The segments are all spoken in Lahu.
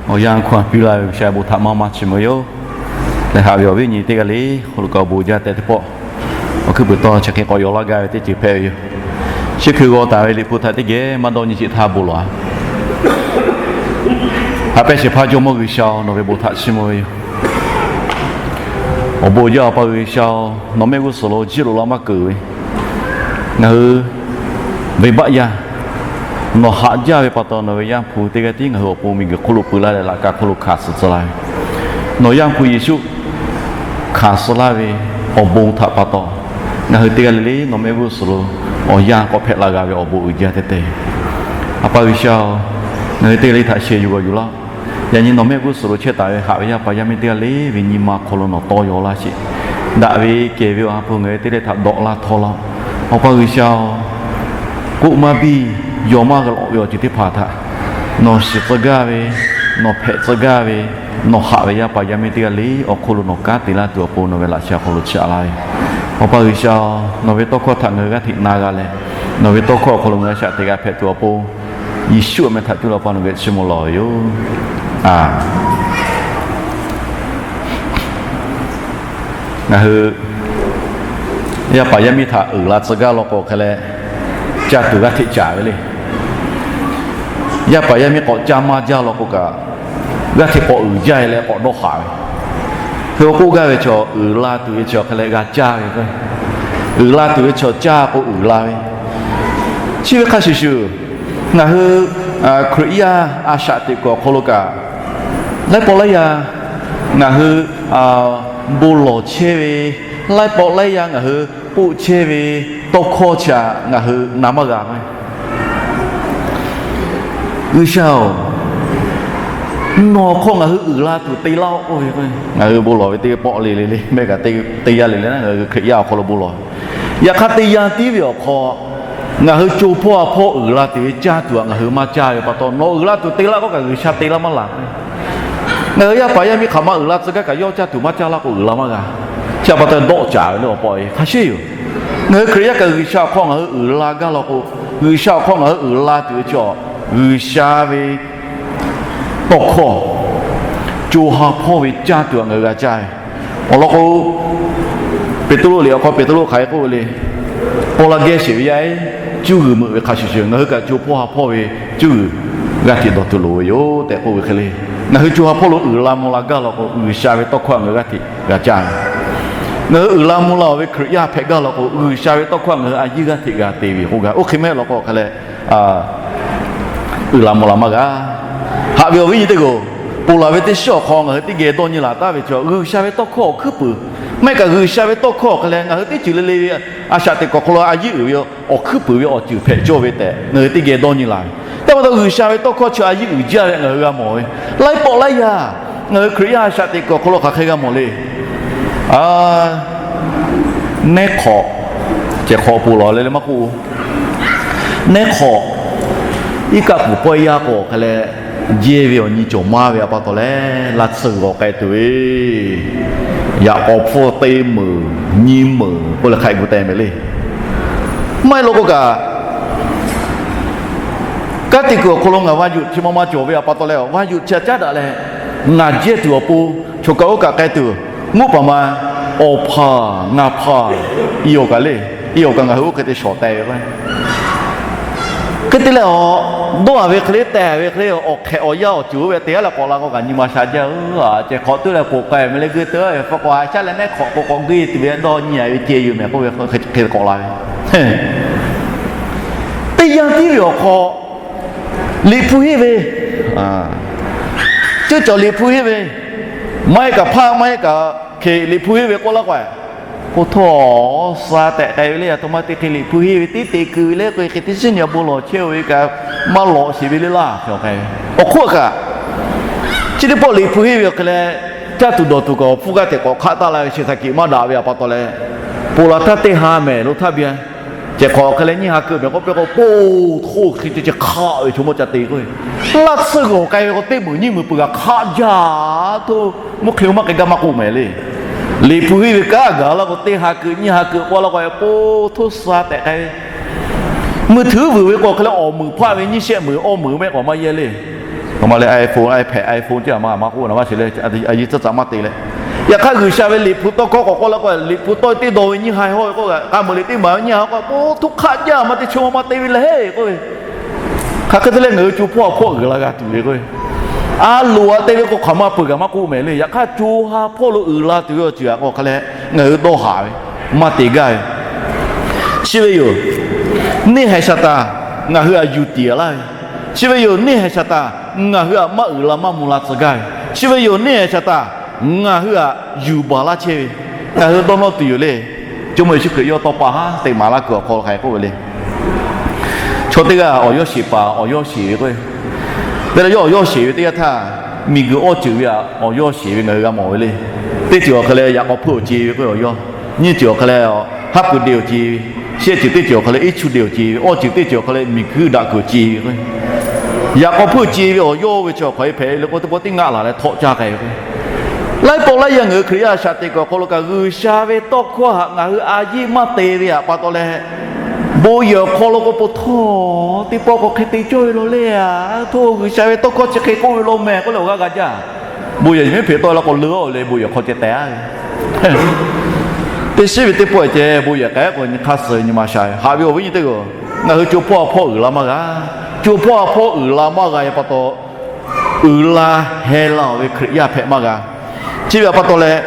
Awˬ yanˇ hkawˇ piˇ laˇ ve G'uiˬsha bon htaꞈ maˇ maˇ chiˇ mvuh ve yoˬ. Leh haꞈ ve awˬ viˉ nyi teˇ g'aˇ le, hk'aw lo kaꞈ awˬ bon jaˇ tehꞈ teˇ pawˆ awˬ hkuiˉ puiˍ tawˇ chi hk'e k'awꞈ yaw laˇ gaˇ ve teˇ ceuˬ hpehꞈ ve yoˬ. Chi hkui g'aw taˍ ve Liꞈ hpu htaꞈ teˇ geh maˇ dawˇ nyi sheˍ htaˇ bon lawˬ-a. Haꞈ pehnˇ shehˍ hpaˇ Jawˇmawˇ G'uiˬsha-oˬ, nawˬ ve bon htaꞈ chiˇ mvuh ve yoˬ. Awˬ bon jaˇ Awˬ pa G'uiˬsha-oˬ, nawˬ mehˆ g'uˇ suhˍ lo jiˇ loꞈ la maˇ keunˍ ve, ngaˬ hui venˇbaˆ yaˇ nawˬ haꞈ jaˇ ve pa taw, nawˬ ve Yaˇ hpu teˇ g'aˇ tiˉ ngaˬ hui awˬ pon miˬguiˬ hk'oˆ lo peu laˇ leh laꞈ ka hk'oˆ lo hkanˍ suh tcuh laˇ ve, nawˬ Yaˇ hpu Yeˍsuˆ hkanˍ suh laˇ ve awˬ bon htaꞈ pa taw, ngaˬ hui teˇ g'aˇ le le nawˬ mehˆ g'uˇ suhˍ lo awˬ yanˇ k'awꞈ hpehꞈ la g'a ve awˬ bon uiˍ jaˇ tehꞈ te. Awˬ pa G'uiˬsha-oˬ, ngaˬ hui teˇ g'aˇ le htaꞈ sheh yuˬ g'awˬ yuˬ laˇ. Yaꞈ nyi nawˬ mehˆ g'uˇ suhˍ lo chehˇ taˍ ve haꞈ ve yaˇ paˍ yaˇ miˇ teˇ g'aˇ le ve nyi ma hk'aw lo nawˬ tawˇ yaw laˇ sheˍ. Daꞈ ve kehˬ ve awˬ ha hpu ngaˬ hui teˇ g'aˇ le htaꞈ dawꞈ laˇ htawˇ laˇ. Awˬ pa G'uiˬsha-oˬ, k'oˆ maˇ biˇ, yaw maˇ g'a lawꞈ ve awˬ ceuˬ teˇ hpaˍ htaꞈ nawˬ shiˍ tcuh gaˇ ve, nawˬ hpehꞈ tcuh gaˇ ve, nawˬ haꞈ ve yaˇ paˍ yaˇ miˇ teˇ g'aˇ le awˬ hk'oˆ lo nawˬ kanˉ te laˇ tuˬ awˬ pon nawˬ ve laꞈ sheh awˬ hk'aw lo chiˇ aꞈ laˇ ve. Awˬ pa G'uiˬsha-oˬ, nawˬ ve tawˇ hkawˇ htaꞈ ngaˬ hui g'aˇ hteꞈ na g'a leh, nawˬ ve tawˇ hkawˇ awˬ hk'aw lo ngaˬ hui shaꞈ teꞈ g'a hpehꞈ tuˬ awˬ pon, Yeˍsuˆ awˬ meh htaꞈ cuˇ leh Awˬ pa nawˬ geh chiˇ mvuh lawˬ ve yoˬ. Ngaˬ hui yaˇ paˍ yaˇ miˇ htaꞈ uiˍ la tcuh gaˇ law k'o hk'e leh, caˇ tuˬ g'aˇ hteꞈ caˍ ve le. Yaˇ paˍ yaˇ miˇ k'awꞈ caˇ maˇ jaˇ law k'o kaꞈ, g'aˇ hteꞈ k'awꞈ uiˍ jaˇ leh k'awꞈ dawˇ haˍ ve. Hk'e k'o k'oˆ gaˇ ve chaw, uiˍ la tuˬ ve chaw hk'e leh g'a caˇ ve k'o, uiˍ la tuˬ ve chaw caˇ k'o uiˍ la ve. Chi ve hk'a shuˍ shuˍ, ngaˬ hui Hkriꞈ yaˇ a shaꞈ teꞈ kuiˬ awˬ hk'aw lo kaꞈ, laiˉ pawˆ laiˉ yaˇ ngaˬ hui bon lawˬ chehˇ ve, laiˉ pawˆ laiˉ yaˇ ngaˬ hui k'oˆ chehˇ ve tawˇ hkawˇ chi htaꞈ ngaˬ hui na maˇ g'a ve. G'uiˬsha-oˬ, nawˬ hk'aw ngaˬ hui uiˍ la tuˬ te laˇ-oˆ k'oˆ ve k'o, ngaˬ hui bon lawˬ ve teˇ pawˆ le le le mehˆ kaꞈ teˇ yanˇ le le na ngaˬ hui Hkriꞈ yaˇ awˬ hk'aw lo bon lawˬ. Yaꞈ hk'aˇ teˇ yanˇ tiˉ ve awˬ hk'aw, ngaˬ hui co hpawˇ ha hpawˇ uiˍ la tuˬ ve caˇ tuˬ htaꞈ ngaˬ hui maˇ caˇ ve pa taw, nawˬ uiˍ la tuˬ te laˇ k'oˆ kaꞈ G'uiˬsha te laˇ maˇ laˬ. Ngaˬ hui yaˇ paˍ yaˇ miˇ hk'aˬ ma uiˍ la tcuh gaˇ kaꞈ yawˇ caˇ tuˬ maˇ caˇ laˇ k'o uiˍ la maˇ g'a. Chi pa taw dawˆ caˍ ve le awˬ pa-e hk'a shuˍ yoˬ. Ngaˬ hui Hkriꞈ yaˇ kaꞈ G'uiˬsha awˬ hk'aw ngaˬ hui uiˍ la gaˇ law k'o, G'uiˬsha awˬ hk'aw ngaˬ hui uiˍ la tuˬ ve chaw, G'uiˬsha ve tawˇ hkawˇ co ha hpawˇ ve caˇ tuˬ htaꞈ ngaˬ hui g'a caˇ ve. Awˬ lawn k'o, Peˍtruˆ liꞈ awˬ hk'aw Peˍtruˆ hk'aˬ hk'e k'oˆ ve le. Paw la geh sheˍ ve yaˇ-e, cuˇ g'uiˬ meuꞈ ve hk'a shuˍ shuˍ, ngaˬ hui kaꞈ co hpawˇ ha hpawˇ ve cuˇ g'uiˬ g'aˇ hteꞈ dawˬ tuˬ loˍ ve yoˬ tehꞈ k'oˆ ve hk'e le. Ngaˬ hui co ha hpawˇ lo uiˍ la mvuh la gaˇ law k'o, G'uiˬsha ve tawˇ hkawˇ htaꞈ ngaˬ hui g'aˇ hteꞈ g'a caˇ ve. Ngaˬ hui uiˍ la mvuh la-oˬ ve Hkriꞈ yaˇ hpehꞈ gaˇ law k'o, G'uiˬsha ve tawˇ hkawˇ htaꞈ ngaˬ hui a yiˇ g'aˇ hteꞈ g'a te ve k'oˆ gaˇ. Oˇ hk'e mehˆ law k'o hk'a leh, uiˍ la mvuh la maˇ g'a. Haꞈ ve awˬ viˉ nyi teˇ g'aˇ, ponˬ laˬ ve teˇ shiˉ awˬ hk'aw ngaˬ hui teˇ geh dawˇ nyi laˬ taˍ ve chaw, G'uiˬsha ve tawˇ hkawˇ awˬ hkuiˉ puiˍ, maˇ heˆ kaꞈ G'uiˬsha ve tawˇ hkawˇ hk'a leh ngaˬ hui teˇ ceuˬ le le ve a shaꞈ teꞈ kuiˬ awˬ hk'aw lo a yiˇ uiˍ ve awˬ hkuiˉ puiˍ ve awˬ ceuˬ hpehꞈ cawˇ ve tehꞈ ngaˬ hui teˇ geh dawˇ nyi laˬ ve. Teˇ pa taw G'uiˬsha ve tawˇ hkawˇ chi a yiˇ uiˍ jaˇ ve ngaˬ hui g'a mawˬ ve. Laiˉ pawˆ laiˉ yaˇ ngaˬ hui Hkriꞈ yaˇ a shaꞈ teꞈ kuiˬ awˬ hk'aw lo hk'aˬ hk'e g'a mawˬ le. Nehˉ hk'awꞈ, cehˬ hk'awꞈ ponˬ laˬ le le maˇ k'oˆ, nehˉ hk'awꞈ iˉ kaˆ puˍ pawehˇ yaˇ k'o hk'a leh, jehˇ ve awˬ nyi cawˬ maˇ ve a pa taw leh, laˇ tsuhˇ g'uiˬ k'ai tuˬ ve, yaꞈ k'aw hpfuhˇ teˇ meunˍ nyiˇ meunˍ k'oˆ leh hk'a gu te mehˍ le. Maˇ heˆ law k'o kaꞈ, kanˉ te kuiˬ awˬ hk'aw lo ngaˬ va yuˬ chi ma ma cawˬ ve a pa taw leh, va yuˬ chi a caˉ daꞈ leh, ngaˬ jehˇ tuˬ awˬ pon choˬ kaꞈ oˇ kaꞈ k'ai tuˬ, mvuhˇ paˍ ma awˬ hpaˍ ngaˬ hpaˍ, i awˬ kaꞈ le, i awˬ kaꞈ ngaˬ hui oˇ hk'e te shawˍ teh ve k'o, hk'e te leh a, dawˇ a ve hk'e le, teh ve hk'e le, awˬ hk'ehꞈ awˬ yaˇ awˬ ceuˬ oˇ ve teˇ g'aˇ leh k'awꞈ la k'o kaꞈ nyi ma sha jaˇ-oˬ. Cehˬ hk'awꞈ tuˉ leh poˬ k'ai mehˍ le, geu te-o ve hk'aw k'awꞈ ha shaˉ leh nehˉ hk'awꞈ k'o k'awꞈ geuˇ tuˬ ve dawˇ nyi a ve ceh yuˬ mehˍ k'oˆ ve hk'e k'awꞈ la ve. Teˇ yanˇ tiˉ ve awˬ hk'aw Liꞈ hpu henˇ ve, ceuˇ cawˬ Liꞈ hpu henˇ ve, maˇ heˆ kaꞈ hpaˇ maˇ heˆ kaꞈ hkeꞈ Liꞈ hpu henˇ ve k'oˆ laˇ k'o, k'o htawˇ, sha tehꞈ k'ai ve le, a htoꞈ ma te hk'e Liꞈ hpu henˇ ve tiˉ te keu ve le k'o, hk'e te shiˉ nyi a bon lawˬ chehˇ-o ve kaꞈ, maˇ lawꞈ sheˍ ve le laˇ. Awˬ hk'oˆ kaꞈ, chi teˇ pawˆ Liꞈ hpu henˇ ve awˬ hk'e leh, caˇ tuˬ dawˬ tuˬ kaꞈ awˬ hpfuhˇ g'aˇ hteꞈ k'awꞈ hk'aˆ taˆ la ve chi htaꞈ kiꞈ maˇ daꞈ ve a pa taw leh, ponˬ laˬ htaˇ teˇ ha mehˍ lo htaˇ biˇ-a, cehˬ hk'awꞈ hk'e leh nyiˇ ha keu mehˍ k'oˆ pehˇ k'o, po htoˇ hk'e ceh ceh hk'aˆ ve chaw mawˇ ca te k'oˆ ve, laˇ tsuhˇ g'uiˬ k'ai ve k'o teˇ meunˍ nyiˇ meunˍ peuˬ kaꞈ hk'aˆ jaˇ htoˇ, mvuhˇ hk'e maˇ k'ai gaˇ maˇ k'oˆ mehˍ le. Liꞈ hpu henˇ ve kanˉ gaˬ laˇ k'o teˇ ha keu nyiˇ ha keu k'oˆ laˇ k'o, po htoˇ sha tehꞈ k'ai ve, mui htuiˉ vuiˬ ve k'o hk'e leh awˬ meunˍ hpaˆ ve nyiˇ shehˆ meunˍ awˇ meunˍ mehˆ k'awꞈ maˇ yehˇ le. Aˬ ma leh iPhone, iPad, iPhone ceh aˬ ma maˇ k'oˆ na maˇ shiˍ leh, a yiˇ tcuhˉ tcuhˉ maˇ te leh. Yaꞈ hk'aˇ G'uiˬsha ve Liꞈ hpu tawˇ hkawˇ k'awꞈ k'oˆ la k'o, Liꞈ hpu tawˇ teˇ dawˇ ve nyiˇ ha hawˇ ve k'oˆ, k'a meuˍ liꞈ teˇ maˬ ve nyiˇ ha hawˇ k'o, po htoˇ hk'aˆ jaˇ maˇ te, chaw maˇ te ve lehˬ k'oˆ ve, hk'aˬ hk'e te leh ngaˬ hui co hpawˇ hpawˇ uiˍ la g'a tuˬ ve k'o, a loˍ a te ve k'o hk'aˬ ma peuˬ kaꞈ maˇ k'oˆ mehˍ le. Yaꞈ hk'aˇ co ha hpawˇ lo uiˍ la tuˬ ve awˬ ceuˬ aꞈ k'o hk'a leh ngaˬ hui dawˇ haˍ ve, maˇ te gaˇ ve. Chi ve yoˬ, neˇ haiˬ shaˍ taˍ ngaˬ hui aꞈ yuˬ tiˍ laˇ ve. Chi ve yoˬ, neˇ haiˬ shaˍ taˍ ngaˬ hui aꞈ maˇ uiˍ la maˇ mvuh la tcuh gaˇ ve. Chi ve yoˬ, neˇ haiˬ shaˍ taˍ ngaˬ hui aꞈ yuˬ baˬ laˇ chehˇ ve. Ngaˬ hui dawˇ nawˇ tuˬ yoˬ le. Jawˇmawˇ Yeˍsuˆ Hkriꞈ yawˇ tawˇ pa haˉ teꞈ maˍ laˇ kuiˬ awˬ hk'aw lo hk'aˬ hk'e k'oˆ ve le. Chaw teˇ g'aˇ awˬ yawˇ sheˍ paˍ awˬ yawˇ sheˍ ve k'o, te leh yawˇ awˬ yawˇ sheˍ ve teˇ g'aˇ htaˇ, miˬguiˬ awˇ ceuˬ ve aꞈ awˬ yawˇ sheˍ ve ngaˬ hui g'a mawˬ ve le. Teˇ ceuˬ awˬ hk'e leh yaꞈ k'aw hpeuˇ awˬ ce ve k'o awˬ yawˇ, nyiˇ ceuˬ awˬ hk'e leh haˉ pui de awˬ ce ve, shehˆ ceuˬ teˇ ceuˬ awˬ hk'e leh iˉ chu de awˬ ce ve, awˇ ceuˬ teˇ ceuˬ awˬ hk'e leh miˬguiˬ daꞈ kuiˬ awˬ ce ve k'o, yaꞈ k'aw hpeuˇ ce ve awˬ yawˇ ve chi awˬ hk'aw e hpehꞈ ve le k'o, teˇ pawˆ tiˉ ngaˆ laˬ leh htawˆ caˇ k'ai ve k'o, laiˉ pawˆ laiˉ yaˇ ngaˬ hui Hkriꞈ yaˇ shaꞈ teꞈ kuiˬ awˬ hk'aw lo kaꞈ G'uiˬsha ve tawˇ hkawˇ htaꞈ ngaˬ hui a yiˇ maˇ te ve aꞈ pa taw leh, bon yehˬ awˬ hk'aw lo k'o po htawˇ teˇ pawˆ k'awꞈ hk'e te cawˇ ve law le. Htawˇ G'uiˬsha ve tawˇ hkawˇ chi hk'e k'oˆ ve law mehˍ k'oˆ leh awˬ g'aˇ g'a jaˇ. Bon yehˬ miˉ hpeꞈ tawˆ la k'o leuˉ le, bon yehˬ hk'aw ceh teh a ve. Teˇ shiˉ ve teˇ pawˆ ceh bon yehˬ k'ai k'o nyi hk'aˇ suh nyi ma sha ve haꞈ ve awˬ viˉ nyi teˇ g'aˇ, ngaˬ hui co hpawˇ hpawˇ uiˍ la maˇ g'a. Co hpawˇ hpawˇ uiˍ la maˇ g'a ve pa taw, uiˍ la heh la-oˬ ve Hkriꞈ yaˇ hpehꞈ maˇ g'a. Chi ve aꞈ pa taw leh,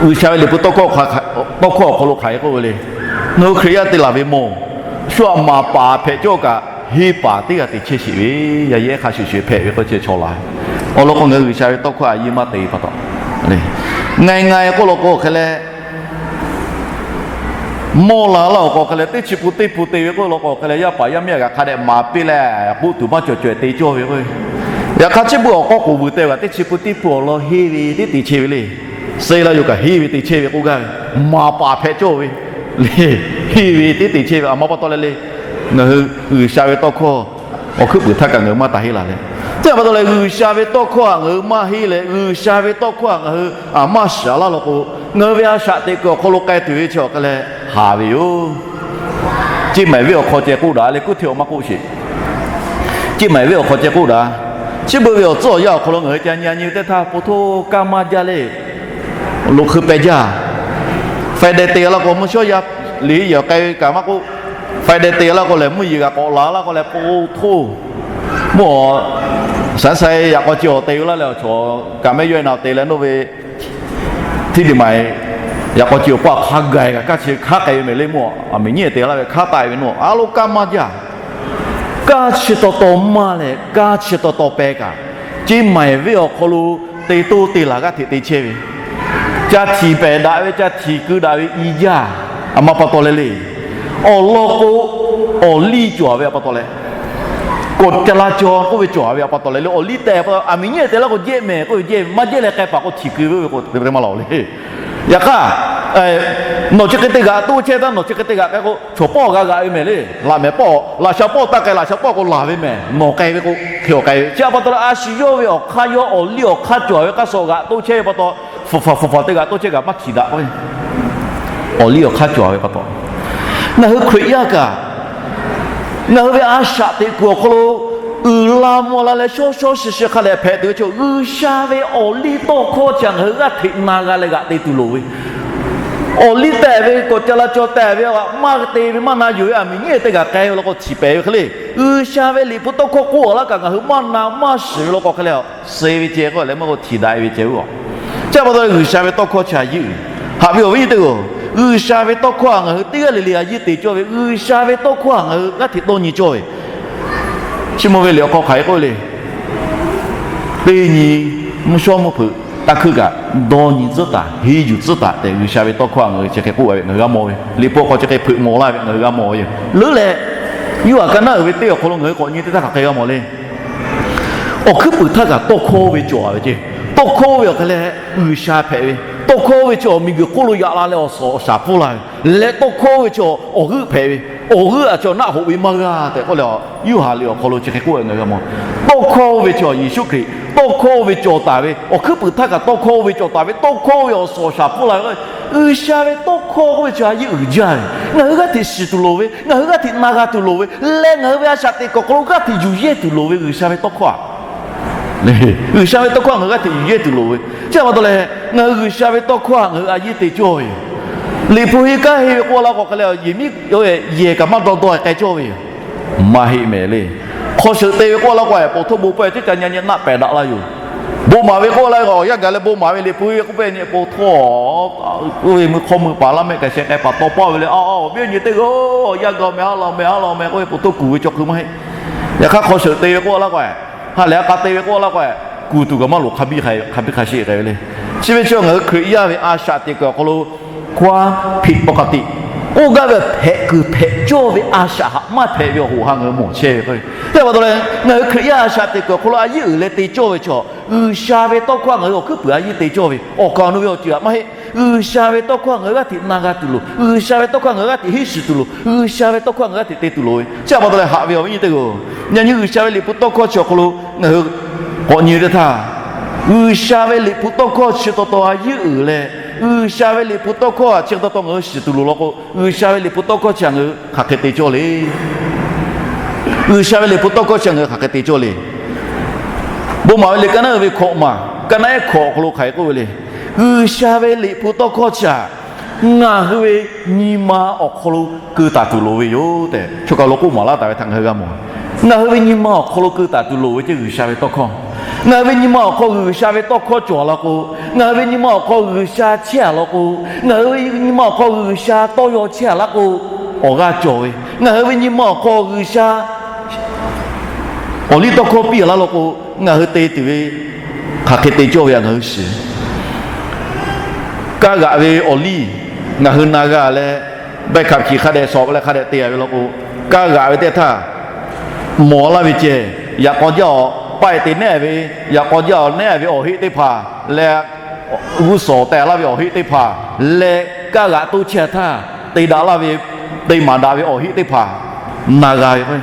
G'uiˬsha ve Liꞈ hpu tawˇ hkawˇ awˬ hk'aw lo hk'aˬ hk'e k'oˆ ve le. Ngaˬ hui Hkriꞈ yaˇ te laˬ ve mawˬ, shu aꞈ maˍ paˍ hpehꞈ cawˇ kaꞈ, henˇ paˍ teˇ g'aˇ te chehˇ sheˍ ve, yaꞈ yehˉ hk'a shuˍ shuˍ hpehꞈ ve k'o chi chaw la ve. Awˬ lawn k'o ngaˬ hui G'uiˬsha ve tawˇ hkawˇ a yiˇ maˇ te pa taw, ngaˬ ngaˬ k'oˆ law k'o hk'e leh, mawˇ la laˇ awˬ k'aw hk'e leh teˇ chi pun teˇ pun te ve k'oˆ law k'o hk'e leh, yaˇ paˍ yaˇ miˇ aꞈ g'a hk'a dehꞈ maˍ piˇ leh k'oˆ tuˬ maˇ cawˬ cawehˬ te cawˇ ve k'o, yaꞈ hk'aˇ chi beuꞈ awˬ k'aw k'oˍ vuiˬ te kaꞈ teˇ chi pun teˇ pun awˬ lawn henˇ ve teˇ te chehˇ ve le. Suh la yoˬ kaꞈ henˇ ve te chehˇ ve k'oˆ gaˇ ve, maˍ paˍ hpehꞈ cawˇ ve le. Henˇ ve teˇ te chehˇ ve aˬ ma pa taw leh le. Ngaˬ hui G'uiˬsha ve tawˇ hkawˇ awˬ hkuiˉ puiˍ htaˇ kaꞈ ngaˬ hui maˇ taˍ henˇ la leh, teˇ hpaˍ pa taw leh G'uiˬsha ve tawˇ hkawˇ htaꞈ ngaˬ hui maˇ henˇ leh, G'uiˬsha ve tawˇ hkawˇ htaꞈ ngaˬ hui aˬ maˇ shiˍ laˇ law k'o, ngaˬ hui ve a shaꞈ teꞈ kuiˬ awˬ hk'aw lo k'ai tuˬ ve chi awˬ hk'e leh haˍ ve yoˬ. Ceˇ maiˍ venˇ awˬ hk'aw ceh k'oˆ daꞈ le, kuˇ hteˇ awˬ maˇ k'oˆ sheˍ. Ceˇ maiˍ venˇ awˬ hk'aw ceh k'oˆ daꞈ. Chi beuꞈ ve awˬ tcuhˉ awˬ yanˇ awˬ hk'aw lo ngaˬ hui ca nyi nyi ve teˇ htaˇ, po htoˇ kaˇ maˇ jaˇ le. Loꞈ hkui peh jaˇ. Faiˍ dehˍ te laˇ k'o mvuhˇ shawˉ yaˇ liꞈ yehˬ k'ai ve kaꞈ maˇ k'oˆ, faiˍ dehˍ te laˇ k'o lehˬ mvuhˇ yeˬ g'a k'awꞈ la laˇ k'o leh po htoˇ, mvuhˇ awˬ shaˉ sai yaꞈ k'aw ceh awˬ te ve laˇ leh awˬ chawˬ kaꞈ mehˆ yawˇ e na te leh nawˇ ve htiˇ liꞈ maˍ yaꞈ k'aw ceh awˬ paˇ hk'a gaˬ kaꞈ kaˇ chi hk'aˉ k'ai ve mehˍ le. Mvuhˇ aˬ miˍ nyiˉ te laˇ ve hk'aˉ taˆ ve nawˇ a lo kaˇ maˇ jaˇ. Kaˇ chi taw taw maˇ leh kaˇ chi taw taw peh kaꞈ, ceˇ maiˍ venˇ awˬ hk'aw lo te toˇ te laˬ g'aˇ hteꞈ te chehˇ ve, ca htiˍ pehˍ daꞈ ve ca htiˍ keu daꞈ ve i jaˇ. Aˬ ma pa taw leh le, awˬ lawn k'o, awˬ liˇ cawˬ ve aꞈ pa taw leh, kawꞈ ca la caw k'oˆ ve cawˬ ve aꞈ pa taw leh le, awˬ liˇ tehꞈ pa taw aˬ miˍ nyiˉ te laˇ k'o jehˇ mehˍ k'oˆ ve jehˇ ve, maˇ jehˇ leh k'ai paˍ k'o htiˍ keu ve k'o te maˇ laˬ le. Yaꞈ hk'aˇ, nawˬ chi hk'e te g'aꞈ toˇ chehˇ htaˇ nawˬ chi hk'e te g'aꞈ k'ai k'o, chaw pawˆ g'a g'aꞈ ve mehˍ le. Laꞈ mehˍ pawˆ, laꞈ sha pawˆ taˇ k'ai, laꞈ sha pawˆ k'o laˬ ve mehˍ. Nawˬ k'ai ve k'o, hk'e awˬ k'ai ve. Chi aꞈ pa taw leh a shu yawˇ ve awˬ hk'aˇ yawˇ awˬ liˇ awˬ hk'aˇ cawˬ ve k'aˇ suh g'aꞈ toˇ chehˇ ve pa taw, fuˍ faˍ fuˍ faˍ te g'aꞈ toˇ chehˇ kaꞈ maˇ htiˍ daꞈ k'o ve, awˬ liˇ awˬ hk'aˇ cawˬ ve pa taw, ngaˬ hui Hkriꞈ yaˇ kaꞈ ngaˬ hui ve a shaꞈ teꞈ kuiˬ awˬ hk'aw lo uiˍ la mvuh la leh shawˉ shawˉ shi shi hk'a leh hpehꞈ tuˬ ve chaw, G'uiˬsha ve awˬ liˇ tawˇ hkawˇ chi htaꞈ ngaˬ hui g'aˇ hteꞈ na g'a leh g'aꞈ te tuˬ loˍ ve, awˬ liˇ tehꞈ ve kawꞈ ca la caw tehꞈ ve aꞈ maˇ te ve maˇ na yuˬ ve aˬ miˍ nyiˉ te g'aꞈ k'ai ve law k'o htiˍ pehˍ ve hk'e le. G'uiˬsha ve Liꞈ hpu tawˇ hkawˇ k'oˆ laˇ kaꞈ ngaˬ hui maˇ na maˇ shiˍ ve law k'o hk'e le, suh ve ceh k'o leh maˇ k'o htiˍ daꞈ ve ceh oˬ. Chi pa taw G'uiˬsha ve tawˇ hkawˇ chi a yiˇ uiˍ, haꞈ ve awˬ viˉ nyi teˇ g'aˇ, G'uiˬsha ve tawˇ hkawˇ htaꞈ ngaˬ hui teˇ g'aˇ le le a yiˇ te cawˇ ve, G'uiˬsha ve tawˇ hkawˇ htaꞈ ngaˬ hui g'aˇ hteꞈ dawˇ nyi cawˇ ve, Chi mvuh ve liꞈ awˬ hk'aw hk'aˬ hk'e k'oˆ le. Teˇ nyi mvuhˇ shawˉ mvuhˇ hpeuꞈ taˇ hkuiˇ kaꞈ, dawˇ nyi tcuhˉ taˍ, henˇ yuˬ tcuhˉ taˍ tehꞈ G'uiˬsha ve tawˇ hkawˇ htaꞈ ngaˬ hui chi hk'e k'oˆ ve ngaˬ hui g'a mawˬ ve. Liꞈ hpu awˬ hk'aw chi hk'e hpeuꞈ mawˬ laˇ ve ngaˬ hui g'a mawˬ ve yoˬ. Leuˉ leh, Yoˇhanˬ ka naˉ uiˍ ve teˇ awˬ hk'aw lo ngaˬ hui k'awꞈ nyi teˇ htaˇ hk'aˬ hk'e g'a mawˬ le. Awˬ hkuiˉ puiˍ htaˇ kaꞈ tawˇ hkawˇ ve cawˬ ve ceh. Tawˇ hkawˇ ve awˬ hk'e leh G'uiˬsha hpehꞈ ve, tawˇ hkawˇ ve cawˬ miˬguiˬ hk'oˆ lo yaꞈ la leh awˬ suhˍ awˬ shaˍ pfuhˇ la ve, leh tawˇ hkawˇ ve cawˬ awˬ g'euˆ hpehꞈ ve, awˬ g'euˆ aꞈ cawˬ naˆ hoꞈ ve maˇ g'a tehꞈ k'oˆ leh, Yoˇhanˬ liꞈ awˬ hk'aw lo chi hk'e k'oˆ ve ngaˬ hui g'a mawˬ. Tawˇ hkawˇ ve cawˬ Yeˍsuˆ Hkriꞈ, tawˇ hkawˇ ve cawˬ taˍ ve, awˬ hkuiˉ puiˍ htaˇ kaꞈ tawˇ hkawˇ ve cawˬ taˍ ve, tawˇ hkawˇ ve awˬ suhˍ awˬ shaˍ pfuhˇ la ve, G'uiˬsha ve tawˇ hkawˇ k'oˆ ve chi a yiˇ uiˍ jaˇ ve. Ngaˬ hui g'aˇ hteꞈ shiˍ tuˬ loˍ ve, ngaˬ hui g'aˇ hteꞈ na g'a tuˬ loˍ ve, leh ngaˬ hui ve a shaꞈ teꞈ kuiˬ awˬ hk'aw lo g'aˇ hteꞈ yuˬ yehˇ tuˬ loˍ ve G'uiˬsha ve tawˇ hkawˇ aꞈ G'uiˬsha ve tawˇ hkawˇ ngaˬ hui g'aˇ hteꞈ yuˬ yehˇ tuˬ loˍ ve. Chi htaꞈ pa taw leh, ngaˬ hui G'uiˬsha ve tawˇ hkawˇ htaꞈ ngaˬ hui a yiˇ te cawˇ ve yoˬ. Liꞈ hpu henˇ kaˇ henˇ ve k'oˆ laˇ k'o, hk'aˬ lehˬ yehˬ miˉ yehˬ kaꞈ maˇ dawˇ dawˇ k'ai cawˇ ve yoˬ. Maˇ heˆ mehˍ le. Hk'aw sheuꞈ te ve k'oˆ laˇ k'o, po htawˇ bon pawehˇ teˇ ca nyi nyi naˆ pehˍ daꞈ laˇ yoˬ. Bon maˍ ve k'oˆ laˇ k'o, awˬ yanˇ gaˬ leh bon maˍ ve Liꞈ hpu ve k'oˆ pehˇ nyi po htawˇ, oˇ ve mui hk'aw mui paˍ laˇ mehˆ kaꞈ sheh k'ai paˍ taw paˇ ve le. A, awˬ viˉ awˬ nyi teˇ g'aˇ, yaˇ ga meh ha la meh ha la meh k'oˆ ve po htawˇ kuˬ ve chaw hkui maˇ heˆ. Yaꞈ hk'aˇ hk'aw sheuꞈ te ve k'oˆ laˇ k'o, ha lehˬ a k'a te ve k'oˆ laˇ k'o, kuˬ tuˬ kaꞈ maˇ loˍ, hk'a biˇ hk'a biˇ hk'a sheˆ k'ai ve le. Chi ve chi ngaˬ hui Hkriꞈ yaˇ ve a shaꞈ teꞈ kuiˬ awˬ hk'aw lo ความผิดปกติ k'oˆ gaˇ ve hpehꞈ kuiˬ hpehꞈ cawˇ ve a shaꞈ htaꞈ maˇ hpehꞈ ve awˬ hoꞈ ha ngaˬ hui mawˬ chehˇ ve k'o, teˇ pa taw leh ngaˬ hui Hkriꞈ yaˇ a shaꞈ teꞈ kuiˬ awˬ hk'aw lo a yiˇ uiˍ leh te cawˇ ve chaw, G'uiˬsha ve tawˇ hkawˇ ngaˬ hui awˬ hkuiˉ puiˍ a yiˇ te cawˇ ve awˬ kaˍ awˬ nu ve awˬ ceuˬ htaꞈ maˇ heˆ. G'uiˬsha ve tawˇ hkawˇ ngaˬ hui g'aˇ hteꞈ na g'a tuˬ loˍ. G'uiˬsha ve tawˇ hkawˇ ngaˬ hui g'aˇ hteꞈ henˇ shiˍ tuˬ loˍ. G'uiˬsha ve tawˇ hkawˇ ngaˬ hui g'aˇ hteꞈ te tuˬ loˍ ve. Chi htaꞈ pa taw leh haꞈ ve awˬ viˉ nyi teˇ g'aˇ, yaꞈ nyi G'uiˬsha ve Liꞈ hpu tawˇ hkawˇ chi awˬ hk'aw lo ngaˬ hui k'awꞈ nyi teˇ htaˇ, G'uiˬsha ve Liꞈ hpu tawˇ hkawˇ chi taw taw a yiˇ uiˍ leh, G'uiˬsha ve Liꞈ hpu tawˇ hkawˇ chi taw taw ngaˬ hui shiˍ tuˬ loˍ law k'o, G'uiˬsha ve Liꞈ hpu tawˇ hkawˇ chi htaꞈ ngaˬ hui hk'aˬ hk'e te cawˇ le. G'uiˬsha ve Liꞈ hpu tawˇ hkawˇ chi htaꞈ ngaˬ hui hk'aˬ hk'e te cawˇ le. Bon maˍ ve liꞈ kaˇ naˉ uiˍ ve hkawꞈ maˬ, kaˇ naˉ ehˉ hkawꞈ awˬ hk'aw lo hk'aˬ hk'e k'oˆ ve le. G'uiˬsha ve Liꞈ hpu tawˇ hkawˇ chi htaꞈ ngaˬ hui ve nyi ma awˬ hk'aw lo keu taˍ tuˬ loˍ ve yoˬ tehꞈ, chaw kaˬ lo k'oˆ maˍ laˇ taˍ ve htaꞈ ngaˬ hui g'a mawˬ. Ngaˬ hui ve nyi ma awˬ hk'aw lo keu taˍ tuˬ loˍ ve ceh G'uiˬsha ve tawˇ hkawˇ, ngaˬ hui ve nyi ma awˬ hk'aw G'uiˬsha ve tawˇ hkawˇ cawˬ a law k'o, ngaˬ hui ve nyi ma awˬ hk'aw G'uiˬsha chehˇ a law k'o, ngaˬ hui ve nyi ma awˬ hk'aw G'uiˬsha tawˇ yaw chehˇ a laˇ k'o, awˬ g'aˇ cawˬ ve. Ngaˬ hui ve nyi ma awˬ hk'aw G'uiˬsha awˬ liˇ tawˇ hkawˇ piˇ a laˇ law k'o, ngaˬ hui te tuˬ ve hk'aˬ hk'e te cawˇ ve htaꞈ ngaˬ hui shiˍ. Kaˇ g'aꞈ ve awˬ liˇ ngaˬ hui na g'a leh, ใบขับขี่ hk'a dehꞈ shawˍ leh hk'a dehꞈ te a ve law k'o, kaˇ g'aꞈ ve teˇ htaˇ mawˬ laˇ ve ceh, yaꞈ k'aw jaˇ awˬ paˆ te nehˉ ve, yaꞈ k'aw jaˇ awˬ nehˉ ve awˬ heˆ teˇ hpaˍ leh, g'uˇ suhˍ teh laˇ ve awˬ heˆ teˇ hpaˍ leh, kaˇ g'aꞈ toˇ chehˇ htaˇ te daꞈ laˇ ve, te maˍ daꞈ ve awˬ heˆ teˇ hpaˍ na g'a ve k'o,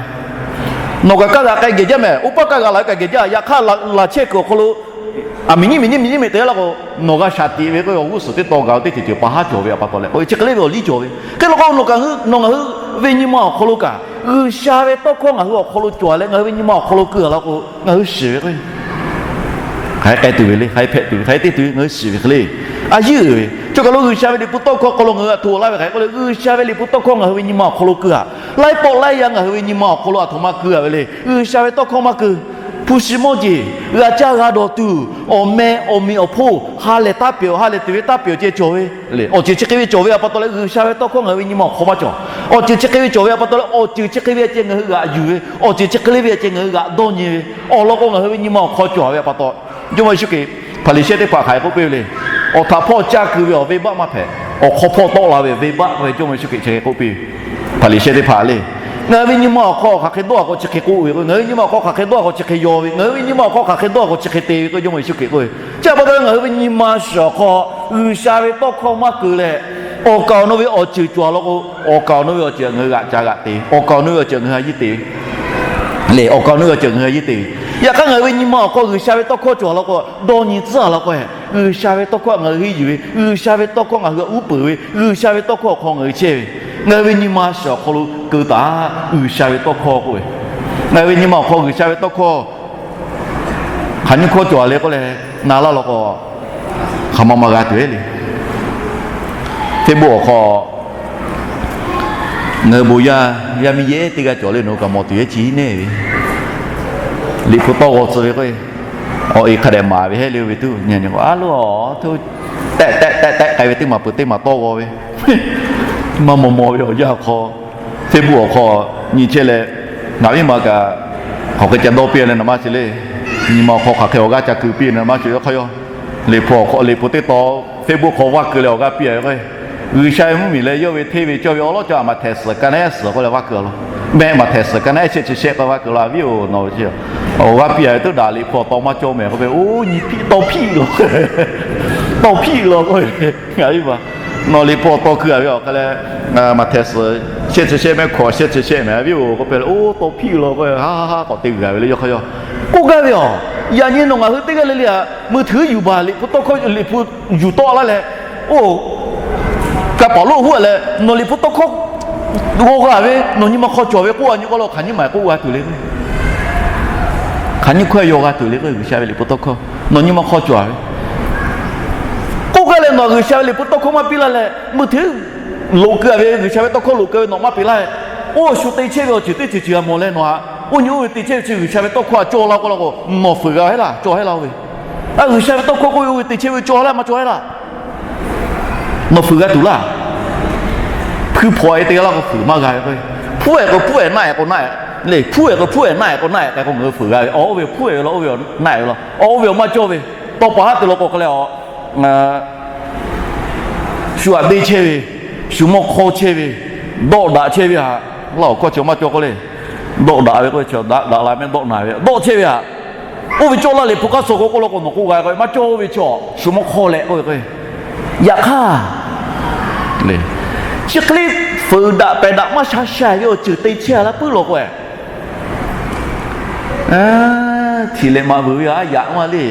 nawˬ kaꞈ kaˇ g'aꞈ k'ai geh jaˇ mehˍ. Oˇ paˆ kaˇ g'aꞈ la ve kaꞈ geh jaˇ. Yaꞈ hk'aˇ laꞈ chehˇ kuiˬ awˬ hk'aw lo a miˬ nyiˉ miˬ nyiˉ miˬ nyiˉ miˬ te laˇ k'o, nawˬ g'a shaˍ tiꞈ ve k'o, awˬ g'uˇ suhˍ teˇ taw gaˬ ve teˇ ceuˬ ceuˬ pa haˉ cawˬ ve htaꞈ pa taw leh, chi hk'e le ve awˬ liˇ cawˬ ve. Hk'e law k'o, nawˬ ngaˬ hui ve nyi ma awˬ hk'aw lo kaꞈ G'uiˬsha ve tawˇ hkawˇ ngaˬ hui awˬ hk'aw lo cawˬ leh, ngaˬ hui ve nyi ma awˬ hk'aw lo keu a law k'o, ngaˬ hui shiˍ ve k'o, hk'aˬ hk'e k'ai tuˬ ve le, hk'aˬ hk'e hpehꞈ tuˬ ve, hk'aˬ hk'e te tuˬ ve ngaˬ hui shiˍ ve hk'e le. A yiˇ uiˍ ve chaw kaˬ lo G'uiˬsha ve Liꞈ hpu tawˇ hkawˇ hk'aw lo ngaˬ hui htaꞈ hto laˇ ve hk'aˬ hk'e k'oˆ le, G'uiˬsha ve Liꞈ hpu tawˇ hkawˇ ngaˬ hui ve nyi ma awˬ hk'aw lo keu a, laiˉ pawˆ laiˉ yaˇ ngaˬ hui ve nyi ma awˬ hk'aw lo a htoꞈ ma keu a ve le. G'uiˬsha ve tawˇ hkawˇ maˇ keu. Hpu shi mawˇ jeˬ, g'a caˇ g'a dawˬ tuˬ, awˬ meh awˬ miˬ awˬ hponˇ ha lehˬ taˇ pyeˬ, ha lehˬ tuˬ ve taˇ pyeˬ ceh cawˬ ve le. Awˬ ceuˬ chi hk'e ve cawˬ ve htaꞈ pa taw leh, G'uiˬsha ve tawˇ hkawˇ ngaˬ hui ve nyi ma awˬ hk'aw maˇ cawˬ. Awˬ ceuˬ chi hk'e ve cawˬ ve htaꞈ pa taw leh, awˬ ceuˬ chi hk'e ve ceh ngaˬ hui g'aꞈ yuˬ ve, awˬ ceuˬ chi hk'e le ve ceh ngaˬ hui g'aꞈ dawˇ nyi ve, awˬ lawn k'o ngaˬ hui ve nyi ma awˬ hk'aw cawˬ ve htaꞈ pa taw, Jawˇmawˇ Yeˍsuˆ Hkriꞈ Hpaˍriˍsehˇ teˇ hpaˍ hk'aˬ hk'e k'oˆ piˇ ve le. Awˬ htaꞈ hpawˇ caˇ keu ve awˬ venˇbaˆ maˇ hpehꞈ. Awˬ hk'aw hpawˇ tawˆ la ve venˇbaˆ k'oˆ ve Jawˇmawˇ Yeˍsuˆ Hkriꞈ chi hk'e k'oˆ piˇ ve. Hpaˍriˍsehˇ teˇ hpaˍ le, ngaˬ hui ve nyi ma awˬ hk'aw hk'aˬ hk'e dawˇ a k'o chi hk'e k'oˆ ve k'o, ngaˬ hui ve nyi ma awˬ hk'aw hk'aˬ hk'e dawˇ a k'o chi hk'e yaw ve, ngaˬ hui ve nyi ma awˬ hk'aw hk'aˬ hk'e dawˇ a k'o chi hk'e te ve k'o, Jawˇmawˇ Yeˍsuˆ Hkriꞈ k'oˆ ve. Chi htaꞈ pa taw leh ngaˬ hui ve nyi ma shiˍ awˬ hk'aw G'uiˬsha ve tawˇ hkawˇ maˇ keu leh, awˬ kaˍ awˬ nu ve awˬ ceuˬ cawˬ a law k'o, awˬ kaˍ awˬ nu ve awˬ ceuˬ ngaˬ hui g'aꞈ ca g'aꞈ te ve, awˬ kaˍ awˬ nu ve awˬ ceuˬ ngaˬ hui a yiˇ te ve le. Awˬ kaˍ awˬ nu ve awˬ ceuˬ ngaˬ hui a yiˇ te ve. Yaꞈ hk'aˇ ngaˬ hui ve nyi ma awˬ hk'aw G'uiˬsha ve tawˇ hkawˇ cawˬ a law k'o, dawˇ nyi tcuhˉ a law k'o, G'uiˬsha ve tawˇ hkawˇ ngaˬ hui henˇ yuˬ ve, G'uiˬsha ve tawˇ hkawˇ ngaˬ hui uˉ peunˍ ve, G'uiˬsha ve tawˇ hkawˇ awˬ hk'aw ngaˬ hui chehˇ ve, ngaˬ hui ve nyi ma shiˍ awˬ hk'aw lo keu taˍ. G'uiˬsha ve tawˇ hkawˇ k'oˆ ve, ngaˬ hui ve nyi ma awˬ hk'aw G'uiˬsha ve tawˇ hkawˇ hk'aˬ nyiˇ hkawˇ cawˬ a le k'oˆ leh, na laˇ law k'o, hk'aˬ ma ma g'a tuˬ le. Facebook awˬ hk'aw ngaˬ hui bon yaˇ, yaˇ miˇ yehˬ teˇ g'aˇ cawˬ le, nawˬ hui kaꞈ mawˬ tuˬ yehˬ chi neˇ ve, Liꞈ hpu tawˇ g'aw tcuh ve k'o, awˬ e hk'a dehꞈ maˍ ve heˆ le ve tuˬ nyi nyi k'o, a lo, tehˆ tehˆ tehˆ tehˆ k'ai ve teˇ maˬ peuˬ teˇ maˬ tawˇ g'aw ve, maˇ maw maw ve awˬ yanˇ awˬ hk'aw, Facebook awˬ hk'aw nyi chehˇ leh, ngaˬ miˇ ma kaꞈ hk'aˬ hk'e ca dawˇ piˇ leh na maˇ shiˍ le. Nyi ma awˬ hk'aw hk'aˬ hk'e awˬ g'aˇ ca keu piˇ na maˇ shiˍ, yawˇ hk'aˇ yawˇ Liꞈ hpu awˬ hk'aw, Liꞈ hpu teˇ tawn Facebook hk'aw vaˇ keu leh awˬ g'aˇ piˇ a ve k'o, G'uiˬsha ve mvuhˇmiˬ leh yawˇ ve hteˇ ve cawˇ ve awˬ lawn cawˬ a maˍ htehˍ suhˍ ka naˉ ehˉ suhˍ k'oˆ leh vaˇ keu a law. Meh maˍ htehˍ suhˍ ka naˉ ehˉ shehˆ chi shehˆ k'oˆ vaˇ keu law, a viˉ-oˬ, nawˬ ve awˬ g'aˇ piˇ a ve tuˉ daꞈ Liꞈ hpu awˬ tawn maˇ cawˇ mehˍ k'oˆ ve, oˇ nyi hpiˆ tawˇ hpiˆ law, tawˇ hpiˆ law k'oˆ ve, ngaˬ viˉ ma, nawˬ Liꞈ hpu awˬ tawn keu a ve awˬ hk'aˇ leh, maˍ htehˍ suhˍ shehˆ chi shehˆ mehˆ hkawꞈ shehˆ chi shehˆ mehˍ, a viˉ-oˬ k'oˆ piˇ leh, oˇ tawˇ hpiˆ law k'oˆ ve, ha ha ha k'awꞈ te g'a ve le yawˇ hk'aˇ yawˇ. K'oˆ gaˇ ve a, yaꞈ nyi nawˬ ngaˬ hui teˇ g'aˇ le le a, mui htuiˉ yuˬ baˬ Liꞈ hpu tawˇ hkawˇ, Liꞈ hpu yuˬ tawˆ laˇ leh, oˇ, ka paˍ lonˉ huˉ a leh nawˬ Liꞈ hpu tawˇ hkawˇ g'aw g'a ve, nawˬ nyi ma hk'aw cawˬ ve k'oˆ a nyi k'o law hk'aˬ nyi maˬ k'oˆ g'a tuˬ le. Hk'aˬ nyiˇ hkawˇ yaw g'a tuˬ le k'o, G'uiˬsha ve liꞈ hpu tawˇ hkawˇ nawˬ nyi ma hk'aw cawˬ ve k'oˆ gaˇ leh, nawˬ G'uiˬsha ve liꞈ hpu tawˇ hkawˇ maˇ piˇ laˇ leh, meuˇ hteˇ loꞈ keu-a ve, G'uiˬsha ve tawˇ hkawˇ loꞈ keu ve nawˬ maˇ peꞈ laˇ. Oˇ shu te chehˇ ve awˬ ceuˬ teˇ ceuˬ ceuˬ g'a mawˬ leh nawˬ htaꞈ oˇ nyi oˇ ve te chehˇ ve chi G'uiˬsha ve tawˇ hkawˇ htaꞈ cawˇ laˇ k'oˆ laˇ k'o, nawˬ fuiˍ g'a heˆ laˇ, cawˇ heˆ laˇ oˇ ve. G'uiˬsha ve tawˇ hkawˇ k'oˆ ve oˇ ve te chehˇ ve cawˇ laˇ maˇ cawˇ heˆ laˇ. Nawˬ fuiˍ g'a tuˬ laˇ. Hpuiˇ hpaw-e te g'a laˇ k'o fuiˍ maˇ g'a ve k'o, hpuˉ-ehˍ k'o hpuˉ-ehˍ, naˆ-ehˍ k'o naˆ-ehˍ le, hpuˉ-ehˍ k'o hpuˉ-ehˍ, naˆ-ehˍ k'o naˆ-ehˍ k'ai k'o ngaˬ hui fuiˍ g'a ve. Awˬ oˇ ve hpuˉ-ehˍ ve law, oˇ ve naˆ-ehˍ ve law, awˬ oˇ ve awˬ maˇ cawˇ ve. Tawˇ pa haˉ te law k'o hk'e leh a, shu aꞈ deˇ chehˇ ve, shu mawˇ hk'awˇ chehˇ ve, dawˆ daꞈ chehˇ ve htaꞈ, laˇ awˬ hkawˇ chi maˇ cawˇ k'oˆ le. Dawˆ daꞈ ve k'oˆ ve chi daꞈ daꞈ la meh dawˆ na ve dawˆ chehˇ ve htaꞈ, oˇ ve cawˇ laˇ liꞈ hpu hk'aˇ suh k'o k'oˆ law k'o nawˬ k'oˆ g'a k'o maˇ cawˇ ve chaw, shu mawˇ hk'awˇ leh k'oˆ ve k'o, yaꞈ hk'aˇ chi hk'e le, fuiˍ daꞈ pehˬ daꞈ maˇ sha sha ve awˬ ceuˬ te chehˇ a laˇ puiˉ law k'o, htiˍ lehˍ maꞈ vuiˬ ve a yaꞈ maˇ le.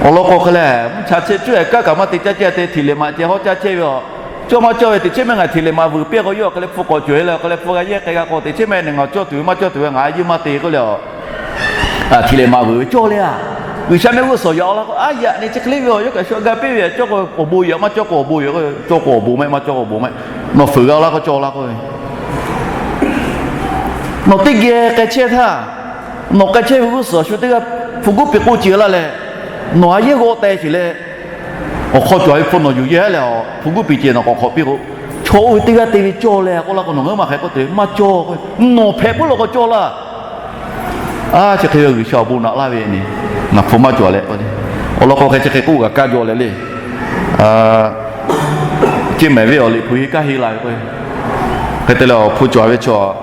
Awˬ lawn k'o hk'e leh, mvuhˇ cha chehˇ cuˇ-e kaˉ kaꞈ maˇ te caˇ cehˇ te htiˍ lehˍ maꞈ ceh hawˉ caˇ chehˇ ve a, cawˇ maˇ cawˇ ve teꞈ chiˉ mehˆ ngaˬ htiˍ lehˍ maꞈ vuiˬ piˇ k'o yawˇ hk'e leh hpu k'awꞈ cawˬ-e leh hk'e leh hpu g'a yehˇ k'ai g'a k'o teꞈ chiˉ mehˆ nehˬ ngaˬ cawˇ tuˬ ve maˇ cawˇ tuˬ ve ngaˬ a yeˇ maˇ te k'oˆ leh a, htiˍ lehˍ maꞈ vuiˬ ve cawˇ le a. G'uiˬsha mehˆ g'uˇ suhˍ yaꞈ-aw laˇ k'o, a yaꞈ nyi chi hk'e le ve a, yawˇ kaꞈ shu g'a gaˇ piˇ ve a, cawˇ k'o awˬ bon yaꞈ maˇ cawˇ k'o awˬ bon yaꞈ, cawˇ k'o awˬ bon maˇ cawˇ k'o awˬ bon maˇ. Nawˬ fuiˍ g'a laˇ k'o cawˇ laˇ k'o, nawˬ teˇ geh k'ai chehˇ htaˇ, nawˬ k'ai chehˇ ve g'uˇ suhˍ shu teˇ g'aˇ hpu guˉ piˇ k'oˆ ce laˇ leh, nawˬ a yehˇ g'aw teh sheˍ leh, awˬ hk'aw cawˬ ve hpu nawˬ yuˬ yehˇ leh a, hpu guˉ piˇ ce nawˬ k'awꞈ hk'awꞈ piˇ k'o, chaw oˇ ve teˇ g'aˇ te ve cawˇ leh k'oˆ laˇ k'o nawˬ ngaˬ hui maˇ hk'e k'oˆ te maˇ cawˇ. Nawˬ hpehꞈ puiˉ law k'o cawˇ laˇ. A chi hk'e ve G'uiˬsha awˬ bon naꞈ laˇ ve nyi, ngaˬ hpu maˇ cawˬ leh, awˬ lawn k'o hk'e chi hk'e k'oˆ g'a kaˇ jaw leh le. Ceˇ mehˍ ve awˬ liꞈ hpu heˇ kaˇ heˇ la ve k'o, hk'e te leh awˬ hpu cawˬ ve chaw,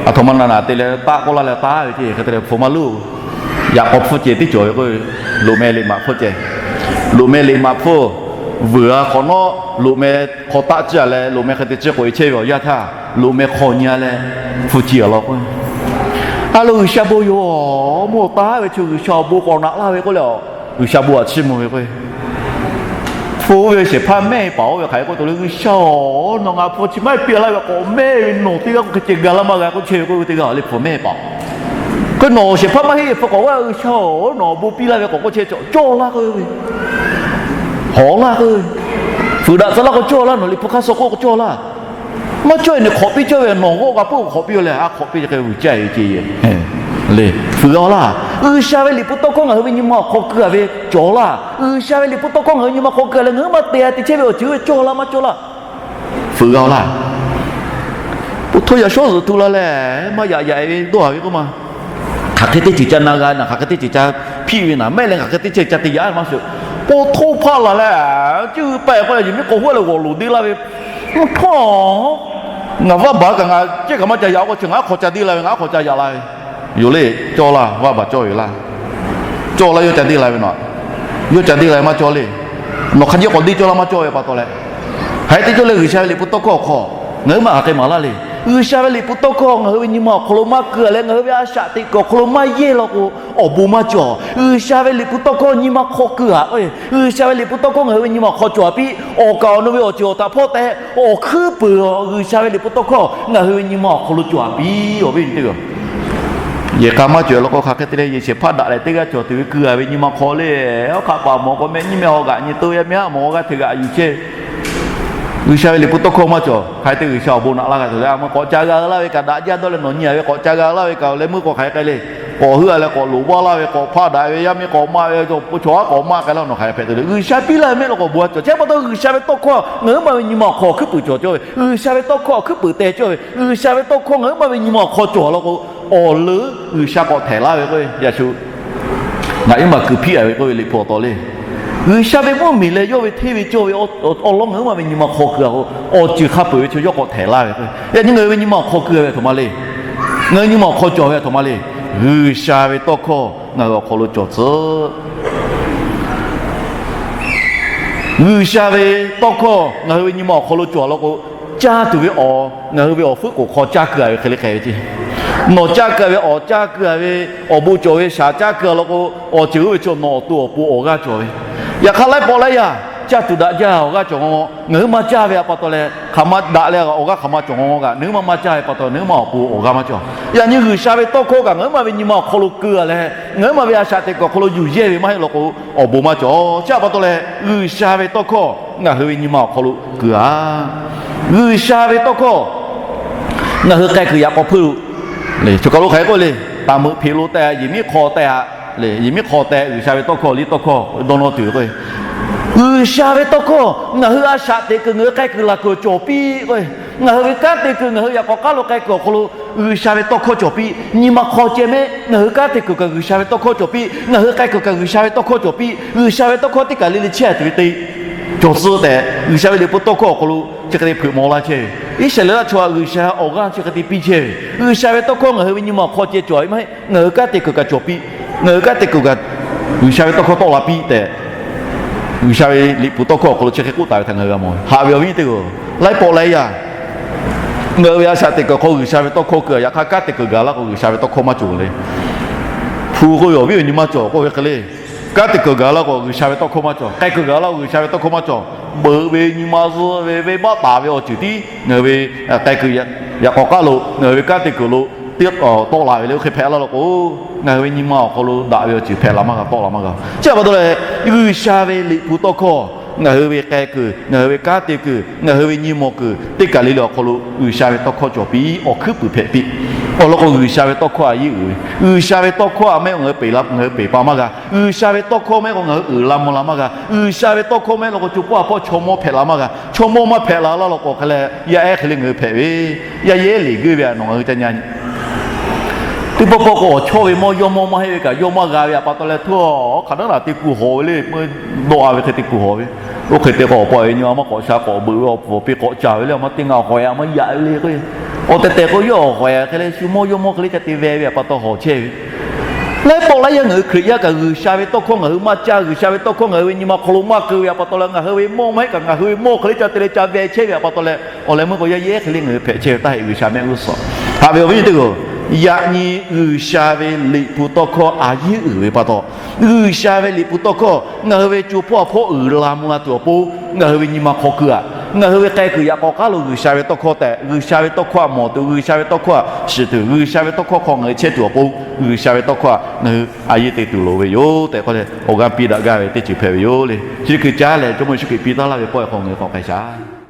aˬ htoꞈ ma na naˬ te leh taˆ k'oˆ laˇ leh taˉ ve ce, hk'e te leh hpu maˇ luˇ. Yaꞈ k'aw hpfuhˇ ceh tiˉ cawˬ ve k'o, loꞈ meh liꞈ maꞈ hpfuhˇ ceh, loꞈ meh liꞈ maꞈ hpfuhˇ, vuiˬ a hk'awꞈ nawˉ loꞈ meh hk'aw taˆ ciˇ a leh loꞈ meh hk'e te ciˇ k'oꞈ e chehˇ ve awˬ yanˇ htaˇ, loꞈ meh hk'aw nyi a leh hpu ci a law k'o, a lo G'uiˬsha bon yoˬ, mvuhˇ taˉ ve chi G'uiˬsha awˬ bon k'awꞈ naꞈ laˇ ve k'oˆ leh, G'uiˬsha bon aꞈ chiˇ mvuh ve k'o, hpu ve shehˍ hpaˇ mehˆ paˍ oˇ ve hk'aˬ hk'e k'oˆ tuˬ le, G'uiˬsha-oˬ, nawˬ ngaˬ hpu chi maˇ heˆ piˇ laˇ ve k'awꞈ mehˆ ve nawˬ teˇ g'aˇ k'oˆ hk'e ceh ga laˇ maˇ g'a k'oˆ chehˇ ve k'o, teˇ g'aˇ le hpu mehˆ paˍ. Hk'e nawˬ shehˍ hpaˇ maˇ heˆ ve hpu k'awꞈ g'aˇ G'uiˬsha-oˬ, nawˬ bon piˇ laˇ ve k'awꞈ k'oˆ chehˇ cawˬ, cawˇ laˇ k'o, hawˍ laˇ k'o, fuiˍ daꞈ tcuh laˇ k'o cawˇ laˇ, nawˬ liꞈ hpu hk'aˇ suh k'oˆ k'o cawˇ laˇ. Maˇ cawˇ e nawˬ hk'awꞈ piˇ cawˇ ve, nawˬ g'awˆ g'a puiˉ hk'awꞈ piˇ-oˬ leh a hk'awꞈ piˇ ce hk'e vuiˬ caˇ e ce le. Fuiˍ g'a laˇ. G'uiˬsha ve liꞈ hpu tawˇ hkawˇ ngaˬ hui ve nyi ma awˬ hk'aw keu-a ve cawˬ laˇ. G'uiˬsha ve liꞈ hpu tawˇ hkawˇ ngaˬ hui nyi ma hk'aw keu-a leh ngaˬ hui maˇ te-a te chehˇ ve awˬ ceuˬ cawˇ laˇ maˇ cawˇ laˇ. Fuiˍ g'a laˇ. Oˇ htoˇ yaꞈ shawˉ zuhꞈ tu la leh maˇ yaꞈ yaꞈ ve dawˇ-a ve k'oˆ ma. Hk'aˬ hk'e teˇ ceuˬ ca na g'a naˬ, hk'aˬ hk'e teˇ ceuˬ ca hpiˆ ve naˬ, mehˆ leh hk'aˬ hk'e teˇ ceuˬ ca te yaꞈ maˇ shuˍ. Oˇ htoˇ hpaˆ laˬ leh, cuˇ paˆ k'oˆ leh yuˬ miˉ k'o huˉ leh g'awˬ loˍ deˇ laˇ ve, hk'aw, ngaˬ vaˇ baˬ kaꞈ ngaˬ cehˇ kaꞈ maˇ ca yaꞈ k'oˆ chi ngaˬ aˉ hk'aw ca deˇ la ve, ngaˬ aˉ hk'aw ca yaꞈ la ve. Yoˬ le, cawˇ laˇ, vaˇ baˬ cawˇ ve laˇ. Cawˇ laˇ, yawˇ ca deˇ la ve nawˬ, yawˇ ca deˇ la ve maˇ cawˇ le. Nawˬ hk'a jeˇ k'awꞈ deˇ cawˇ laˇ maˇ cawˇ ve pa taw leh, hk'aˬ hk'e te cawˇ leh G'uiˬsha ve liꞈ hpu tawˇ hkawˇ awˬ hk'aw ngaˬ hui maˇ hk'aˬ hk'e maˍ laˇ le. G'uiˬsha ve liꞈ hpu tawˇ hkawˇ ngaˬ hui ve nyi ma awˬ hk'aw lo maˇ keu-a leh ngaˬ hui ve a shaꞈ teꞈ kuiˬ awˬ hk'aw lo maˇ yehˇ law k'o, awˬ bon maˇ cawˬ. G'uiˬsha ve liꞈ hpu tawˇ hkawˇ nyi ma hk'aw keu-a k'o, G'uiˬsha ve liꞈ hpu tawˇ hkawˇ ngaˬ hui ve nyi ma awˬ hk'aw cawˬ-a piˇ, awˬ kaˍ awˬ nu ve awˬ ceuˬ awˬ htaꞈ hpawˇ tehꞈ awˬ hkuiˉ puiˍ G'uiˬsha ve liꞈ hpu tawˇ hkawˇ ngaˬ hui ve nyi ma awˬ hk'aw lo cawˬ-a piˇ, awˬ viˉ awˬ nyi teˇ hpaˍ. Yehˬ k'a maˇ cawˬ-e law k'o hk'aˬ hk'e te leh yehˬ shehˍ hpaˇ daꞈ leh teˇ g'aˇ cawˬ tuˬ ve keu-a ve nyi ma hk'aw le. Awˬ hk'aˆ paˍ mawˬ k'o mehˆ nyiˇ mehˆ haw g'aꞈ nyi to yaˇ miˇ haˉ mawˬ g'aˇ hteꞈ g'aꞈ yuˬ chehˇ. G'uiˬsha ve liꞈ hpu tawˇ hkawˇ maˇ cawˬ hk'aˬ hk'e te G'uiˬsha awˬ bon naꞈ laˇ g'a tuˬ le. A ma k'awꞈ ca g'a laˇ ve kaꞈ daꞈ jaˇ dawˇ leh nawˬ nyi-a ve k'awꞈ ca g'a laˇ ve kaꞈ leh meuˇ k'o hk'aˬ hk'e k'ai le. K'awꞈ heuˆ-a leh k'awꞈ loˍ baˇ laˇ ve, k'awꞈ hpaˆ daꞈ ve yaˇ miˇ k'awꞈ maˇ ve, chaw haˉ k'awꞈ maˇ k'ai laˇ nawˬ hk'aˬ hk'e hpehꞈ tuˬ le. G'uiˬsha piˇ laˇ ve mehˆ law k'awꞈ bon-a cawˬ. Chi pa taw G'uiˬsha ve tawˇ hkawˇ ngaˬ huiˉ ma ve nyi ma awˬ hk'aw hkuiˉ puiˍ cawˬ cawˇ ve, G'uiˬsha ve tawˇ hkawˇ hkuiˉ puiˍ te cawˇ ve, G'uiˬsha ve tawˇ hkawˇ ngaˬ huiˉ ma ve nyi ma awˬ hk'aw cawˬ law k'o, awˬ leuˉ G'uiˬsha k'awꞈ htehꞈ laˇ ve k'oˆ ve yaꞈ shu ngaˬ huiˉ ma keu hpiˇ-a ve k'oˆ ve liꞈ hpu awˬ taw le. G'uiˬsha ve mvuhˇmiˬ leh yawˇ ve hteˇ ve cawˇ ve awˬ lawn ngaˬ huiˉ ma ve nyi ma hk'aw keu-a k'o, awˬ ceuˬ hk'a peu-eˬ ve chi yawˇ k'awꞈ htehꞈ laˇ ve k'o, yaꞈ nyi ngaˬ hui ve nyi ma awˬ hk'aw keu ve a htoꞈ ma le. Ngaˬ hui nyi ma awˬ hk'aw cawˬ ve a htoꞈ ma le. G'uiˬsha ve tawˇ hkawˇ ngaˬ hui awˬ hk'aw lo cawˬ tcuh. G'uiˬsha ve tawˇ hkawˇ ngaˬ hui ve nyi ma awˬ hk'aw lo cawˬ law k'o, caˇ tuˬ ve awˬ ngaˬ hui ve awˬ fuiˉ k'oˍ hk'aw caˇ keu-a ve hk'e le hk'e ve ce. Nawˬ caˇ keu-a ve awˬ caˇ keu-a ve awˬ bon cawˬ ve shaˍ caˇ keu-a law k'o, awˬ ceuˬ oˇ ve chaw nawˬ awˬ to awˬ pon awˬ g'aˇ cawˬ ve. Yaꞈ hk'aˇ laiˉ pawˆ laiˉ yaˇ caˇ tuˬ daꞈ jaˇ awˬ g'aˇ cawˬ ngaw ngaw. Ngaˬ hui maˇ caˇ ve a pa taw leh, hk'aˬ ma daꞈ leh awˬ g'aˇ hk'aˬ ma cawˬ ngaw ngaw kaꞈ, nawˬ hui maˇ maˇ caˇ ve pa taw nawˬ hui maˇ awˬ pon awˬ g'aˇ maˇ cawˬ. Yaꞈ nyi G'uiˬsha ve tawˇ hkawˇ kaꞈ ngaˬ hui maˇ ve nyi ma awˬ hk'aw lo keu-a leh, ngaˬ hui maˇ ve a shaꞈ teꞈ kuiˬ awˬ hk'aw lo yuˬ yehˇ ve maˇ heˆ law k'o, awˬ bon maˇ cawˬ. Chi a pa taw leh, G'uiˬsha ve tawˇ hkawˇ ngaˬ hui ve nyi ma awˬ hk'aw lo keu-a. G'uiˬsha ve tawˇ hkawˇ ngaˬ hui k'ai kuiˬ yaꞈ k'aw hpeuˇ lo, choˬ kaˬ lo hk'aˬ hk'e k'oˆ le, taˍ meuꞈ hpeꞈ lo teh, yehˬ miˉ hk'aw teh, yehˬ miˉ hk'aw teh, G'uiˬsha ve tawˇ hkawˇ liˇ tawˇ hkawˇ dawˇ nawˇ tuˬ ve k'o, G'uiˬsha ve tawˇ hkawˇ ngaˬ hui a shaꞈ teꞈ kuiˬ ngaˬ hui k'ai kuiˬ laˬ kuiˬ cawˬ piˇ k'o, ngaˬ hui ve kanˉ te kuiˬ ngaˬ hui yaꞈ k'aw k'aˉ lo k'ai kuiˬ awˬ hk'aw lo G'uiˬsha ve tawˇ hkawˇ cawˬ piˇ. Nyi ma hk'aw ceh mehˆ ngaˬ hui kanˉ te kuiˬ kaꞈ G'uiˬsha ve tawˇ hkawˇ cawˬ piˇ. Ngaˬ hui k'ai kuiˬ kaꞈ G'uiˬsha ve tawˇ hkawˇ cawˬ piˇ. G'uiˬsha ve tawˇ hkawˇ teˇ kaˬ le le chehˇ tuˬ ve te cawˬ tcuh tehꞈ, G'uiˬsha ve liꞈ hpu tawˇ hkawˇ awˬ hk'aw lo chi hk'e te hpeuꞈ maw laˇ chehˇ ve. Iˉsaˍreˍlaˆ chaw htaꞈ G'uiˬsha awˬ g'aˇ chi hk'e te piˇ chehˇ ve, G'uiˬsha ve tawˇ hkawˇ ngaˬ hui ve nyi ma awˬ hk'aw ceh cawˬ ve maˇ heˆ. Ngaˬ hui kanˉ te kuiˬ kaꞈ cawˬ piˇ. Ngaˬ hui kanˉ te kuiˬ kaꞈ G'uiˬsha ve tawˇ hkawˇ tawˆ la piˇ tehꞈ, G'uiˬsha ve liꞈ hpu tawˇ hkawˇ awˬ hk'aw lo chi hk'e k'oˆ taˍ ve htaꞈ ngaˬ hui g'a mawˬ ve. Haꞈ ve awˬ viˉ teˇ g'aˇ, laiˉ pawˆ laiˉ yaˇ ngaˬ hui ve a shaꞈ teꞈ kuiˬ hk'aw G'uiˬsha ve tawˇ hkawˇ keu-a, yaꞈ hk'aˇ kanˉ te kuiˬ gaˬ laˇ k'o G'uiˬsha ve tawˇ hkawˇ maˇ cawˬ le. Hpu k'oˆ ve awˬ viˉ awˬ nyi maˇ cawˬ k'oˆ ve hk'e le. Kanˉ te kuiˬ gaˬ laˇ k'o G'uiˬsha ve tawˇ hkawˇ maˇ cawˬ. K'ai kuiˬ gaˬ laˇ k'o G'uiˬsha ve tawˇ hkawˇ maˇ cawˬ. Beuꞈ ve nyi ma zuh ve venˇbaˆ taˍ ve awˬ ceuˬ tiˉ ngaˬ hui ve k'ai kuiˬ yaꞈ k'aw k'aˉ lo ngaˬ hui ve kanˉ te kuiˬ lo teˇ tawˆ la ve le. Oˇ hk'e hpehꞈ laˇ law k'o, ngaˬ hui ve nyi ma awˬ hk'aw lo daꞈ ve awˬ ceuˬ hpehꞈ la maˇ g'a, tawˆ la maˇ g'a. Chi a pa taw leh, G'uiˬsha ve liꞈ hpu tawˇ hkawˇ ngaˬ hui ve k'ai kuiˬ, ngaˬ hui ve kanˉ te kuiˬ, ngaˬ hui ve nyi mawˬ kuiˬ teˇ kaˬ le le awˬ hk'aw lo G'uiˬsha ve tawˇ hkawˇ cawˬ piˇ. Awˬ hkuiˉ puiˍ hpehꞈ piˇ. Awˬ lawn k'o G'uiˬsha ve tawˇ hkawˇ a yeˇ uiˍ ve, G'uiˬsha ve tawˇ hkawˇ a mehˆ k'o ngaˬ hui peꞈ la, ngaˬ hui peꞈ pa maˇ g'a. G'uiˬsha ve tawˇ hkawˇ mehˆ k'o ngaˬ hui uiˍ la mvuh la maˇ g'a. G'uiˬsha ve tawˇ hkawˇ mehˆ law k'o co hpawˇ a hpawˇ chaw mawˇ hpehꞈ la maˇ g'a. Chaw mawˇ maˇ hpehꞈ la laˇ law k'o hk'e leh, yaˇ ehˉ hk'e le ngaˬ hui hpehꞈ ve, yaˇ yehˉ leˬ geuˆ ve a nawˬ ngaˬ hui ca nya nyi. Teˇ pawˆ pawˆ k'o awˬ chawˇ ve mawˇ yawˇ mawˇ maˇ heˆ ve kaꞈ yawˇ maˇ g'a ve a pa taw leh, htu a hk'aˬ naˉ naˬ te kuˬ hawˬ ve le. Meuˇ dawˆ a ve hk'e te kuˬ hawˬ ve. Oˇ hk'e te k'o awˬ pa awˬ e nyi a maˇ k'awꞈ sha k'awꞈ beuꞈ ve, awˬ pfuhˍ awˬ pi k'awꞈ caˍ ve le, a maˇ teˇ ngaˬ hawˬ yaꞈ maˇ yaꞈ ve le k'o, awˬ tehˬ tehˬ k'o yawˇ hawˬ yaꞈ hk'e leh shu mawˇ yawˇ mawˇ hk'e le ca te veh ve a pa taw hawˬ chehˇ ve. Laiˉ pawˆ laiˉ yaˇ ngaˬ hui Hkriꞈ yaˇ kaꞈ G'uiˬsha ve tawˇ hkawˇ ngaˬ hui maˇ caˇ, G'uiˬsha ve tawˇ hkawˇ ngaˬ hui ve nyi ma hk'aw lo maˇ keu ve a pa taw leh, ngaˬ hui ve mawˇ maˇ heˆ kaꞈ ngaˬ hui ve mawˇ hk'e le ca te leh ca veh chehˇ ve a pa taw leh, awˬ leh meuˇ k'o yaˇ yehˉ hk'e le ngaˬ hui hpehꞈ chehˇ ve taˇ heˆ. G'uiˬsha mehˆ g'uˇ suhˍ haꞈ ve awˬ viˉ teˇ g'aˇ, yaꞈ nyi G'uiˬsha ve liꞈ hpu tawˇ hkawˇ a yeˇ uiˍ ve pa taw, G'uiˬsha ve liꞈ hpu tawˇ hkawˇ ngaˬ hui ve co hpawˇ a hpawˇ uiˍ la mvuh la tuˬ awˬ pon ngaˬ hui ve nyi ma hk'aw keu-a. Ngaˬ hui ve k'ai kuiˬ yaꞈ k'aw k'aˉ lo G'uiˬsha ve tawˇ hkawˇ tehꞈ, G'uiˬsha ve tawˇ hkawˇ a mawˬ tuˬ, G'uiˬsha ve tawˇ hkawˇ a shiˍ tuˬ, G'uiˬsha ve tawˇ hkawˇ hk'aw ngaˬ hui chehˇ tuˬ awˬ pon, G'uiˬsha ve tawˇ hkawˇ a ngaˬ hui a yeˇ te tuˬ loˍ ve yoˬ tehꞈ k'oˆ leh awˬ g'aˇ piˇ daꞈ gaˇ ve teˇ ceuˬ hpehꞈ ve yoˬ le. Chi teˇ hkui caˉ lehˬ Jawˇmawˇ Yeˍsuˆ Hkriꞈ piˇ taˉ laˇ ve pawˆ e hk'aw ngaˬ hui k'awꞈ k'ai shaˍ.